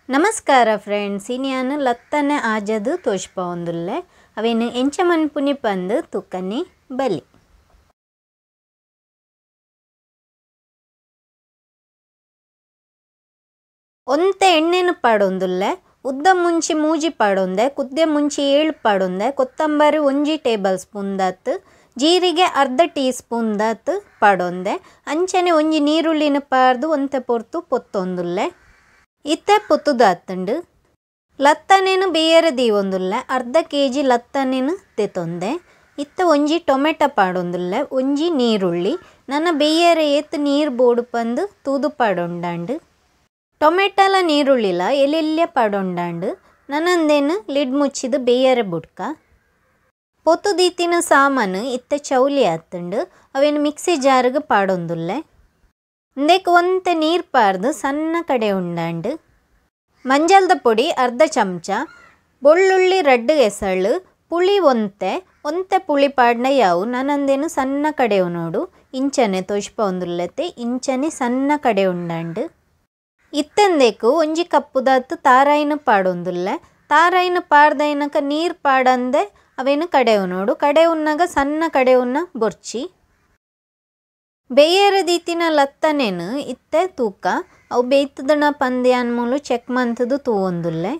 ನಮಸ್ಕಾರ ಫ್ರೆಂಡ್ಸ್, ಇನಿಯಾನು ಲತ್ತನೆ ಆಜದು ತೋಜ್ಪಾವೊಂದುಲ್ಲೆ ಅವೇನು ಎಂಚ ಮನ್ಪುನಿ ಪಂದು ತುಕ್ಕನಿ ಬಲಿ. ಒಂತೆ ಎಣ್ಣೆನು ಪಾಡೊಂದುಲ್ಲೆ, ಉದ್ದ ಮುಂಚಿ ಮೂಜಿ ಪಾಡೊಂದೆ, ಕುದ್ದೆ ಮುಂಚಿ 7 ಪಾಡೊಂದೆ, ಕೊತ್ತಂಬರಿ 1 ಟೇಬಲ್ ಸ್ಪೂನ್ ದಾತ್, ಜೀರಿಗೆ ಅರ್ಧ ಟೀ ಸ್ಪೂನ್ ದಾತ್ ಪಾಡೊಂದೆ, ಅಂಚನೆ ಒಂಜಿ ನೀರುಳ್ಳಿನ ಪಾರ್ದು ಒಂತೆ ಪೊರ್ತು ಪೊತ್ತೊಂದುಲ್ಲೆ. ಇತ್ತೆ ಪೊತ್ತುದಾತುಂಡು. ಲತ್ತನೇನು ಬೇಯರೆ ದೀವೊಂದುಲ್ಲೆ, ಅರ್ಧ ಕೆಜಿ ಲತ್ತನೇನು ದೆತೊಂದೆ. ಇತ್ತೆ ಒಂಜಿ ಟೊಮೆಟೊ ಪಾಡೊಂದುಲ್ಲೆ, ಒಂಜಿ ನೀರುಳ್ಳಿ, ನನ್ನ ಬೇಯರೆ ಏತ್ ನೀರು ಬೋಡು ಪಂದು ತೂದು ಪಾಡೊಂಡಾಂಡು. ಟೊಮೆಟೊಲ ನೀರುಳ್ಳಿಲ ಎಲ್ಲೆಲ್ಲೆ ಪಾಡೊಂಡಾಂಡು. ನನ್ನಂದೇನು ಲಿಡ್ ಮುಚ್ಚಿದು ಬೇಯರೆ ಬುಡ್ಕ. ಪೊತ್ತು ದೀತಿನ ಸಾಮಾನು ಇತ್ತೆ ಚೌಲಿ ಆತುಂಡು. ಅವೇನು ಮಿಕ್ಸಿ ಜಾರಿಗೆ ಪಾಡೊಂದುಲ್ಲೆ. ಇಂದೆಕ್ ಒಂತೆ ನೀರು ಪಾರ್ದು ಸಣ್ಣ ಕಡೆ ಉಂಡಾಂಡು. ಮಂಜಲ್ದ ಪೊಡಿ ಅರ್ಧ ಚಮಚ, ಬೆಳ್ಳುಳ್ಳಿ 2 ಎಸಳು, ಪುಳಿ ಒಂತೆ ಒಂತೆ ಪುಳಿ ಪಾಡ್ನ ಯಾವು ನನ್ನಂದೇನು ಸಣ್ಣ ಕಡೆ ನೋಡು, ಇಂಚನೆ ತೋಜ್ಪಾವೊಂದುಲ್ಲೆತೆ ಇಂಚನೆ ಸಣ್ಣ ಕಡೆ ಉಂಡಾಂಡು. ಇತ್ತೆಂದೇಕು ಒಂಜಿ ಕಪ್ಪುದಾತು ತಾರಾಯಿನ ಪಾಡೊಂದುಲ್ಲೆ. ತಾರಾಯಿನ ಪಾಡ್ದೈನಕ ನೀರು ಪಾಡಂದೆ ಅವೇನು ಕಡೆವು ನೋಡು, ಕಡೆ ಉನ್ನಾಗ ಸಣ್ಣ ಕಡೆ ಉನ್ನ ಬೊರ್ಚಿ. ಬೇಯರೆ ದೀತಿನ ಲತ್ತನೇನು ಇತ್ತೆ ತೂಕ ಅವು ಬೇಯ್ತದಣ ಪಂದ್ಯಾನ್ ಮೂಲು ಚೆಕ್ ಮಂತದು ತೂವೊಂದುಲ್ಲೆ.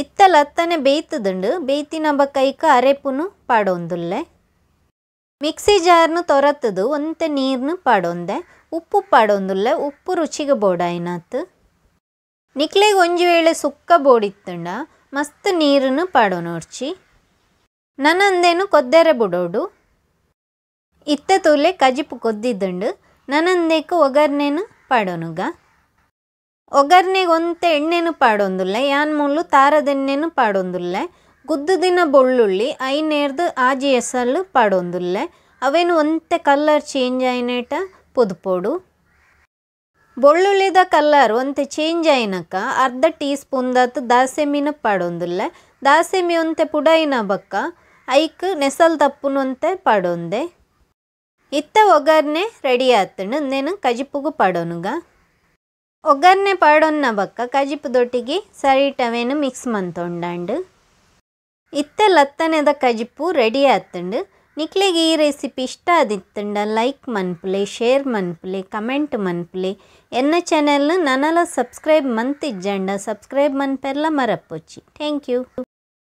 ಇತ್ತೆ ಲತ್ತನೆ ಬೇಯ್ತದುಂಡು. ಬೇಯ್ತಿನ ಬಕೈಕ ಅರೆಪುನು ಪಾಡೊಂದುಲ್ಲೆ. ಮಿಕ್ಸಿ ಜಾರ್ನು ತೊರತದು ಒಂತೆ ನೀರ್ನು ಪಾಡೊಂದೆ, ಉಪ್ಪು ಪಾಡೊಂದುಲ್ಲೆ. ಉಪ್ಪು ರುಚಿಗೆ ಬೋಡಾಯಿನಾತು. ನಿಕ್ಲೆಗ್ ಒಂಜಿ ವೇಳೆ ಸುಕ್ಕ ಬೋಡಿತ್ತುಂಡ ಮಸ್ತ್ ನೀರನ್ನು ಪಾಡೊನೋರ್ಚಿ. ನನ್ನಂದೇನು ಕೊದ್ದೆರೆ ಬುಡೋಡು. ಇತ್ತೆ ತೂಲೆ ಕಜಿಪು ಕೊದ್ದಿದ್ದುಂಡು. ನನ್ನಂದೇಕು ಒಗರ್ನೇನು ಪಾಡೋನುಗ. ಒಗರ್ನೆಗೆ ಒಂತೆ ಎಣ್ಣೆನು ಪಾಡೊಂದುಲ್ಲೆ, ಯಾನ್ ಮೂಲು ತಾರದೆಣ್ಣೆನು ಪಾಡೊಂದುಲ್ಲೆ. ಗುದ್ದುದಿನ ಬೆಳ್ಳುಳ್ಳಿ ಐನೇರ್ದು 6 ಎಸಲು ಪಾಡೊಂದುಲ್ಲೆ. ಅವೇನು ಒಂತೆ ಕಲ್ಲರ್ ಚೇಂಜ್ ಆಯಿನೇಟ ಪೊದುಪೋಡು. ಬೆಳ್ಳುಳ್ಳಿದ ಕಲ್ಲರ್ ಒಂತೆ ಚೇಂಜ್ ಆಯಿನಕ ಅರ್ಧ ಟೀ ಸ್ಪೂನ್ ದಾತು ದಾಸೆಮಿನ ಪಾಡೊಂದುಲ್ಲೆ. ದಾಸೆಮಿ ಒಂತೆ ಪುಡಾಯಿನ ಬಕ್ಕ ಐಕ್ ನೆಸಲ್ ತಪ್ಪುನು ಒಂತೆ ಪಾಡೊಂದೆ. ಇತ್ತ ಒಗ್ಗರಣೆ ರೆಡಿ ಆತುಂಡು. ಇಂದೇನು ಕಜಿಪುಗು ಪಾಡೋನುಗ. ಒಗ್ಗರಣೆ ಪಾಡೊನ್ನ ಬಕ್ಕ ಕಜಿಪು ದೊಟ್ಟಿಗೆ ಸರಿಟವೇನು ಮಿಕ್ಸ್ ಮಂತೊಂಡಾಂಡು. ಇತ್ತ ಲತ್ತನೆದ ಕಜಿಪು ರೆಡಿ ಆತುಂಡು. ನಿಕ್ಲೆಗ್ ಈ ರೆಸಿಪಿ ಇಷ್ಟ ಆದಿತ್ತುಂಡ ಲೈಕ್ ಮನ್ಪುಲೆ, ಶೇರ್ ಮನ್ಪುಲೆ, ಕಮೆಂಟ್ ಮನ್ಪುಲೆ. ಎನ್ನ ಚಾನೆಲ್ನ ನನಲ ಸಬ್ಸ್ಕ್ರೈಬ್ ಮಂತಿಜ್ಜಂಡ ಸಬ್ಸ್ಕ್ರೈಬ್ ಮನ್ಪೆಲ್ಲ ಮರಪೊಚ್ಚಿ. Thank you.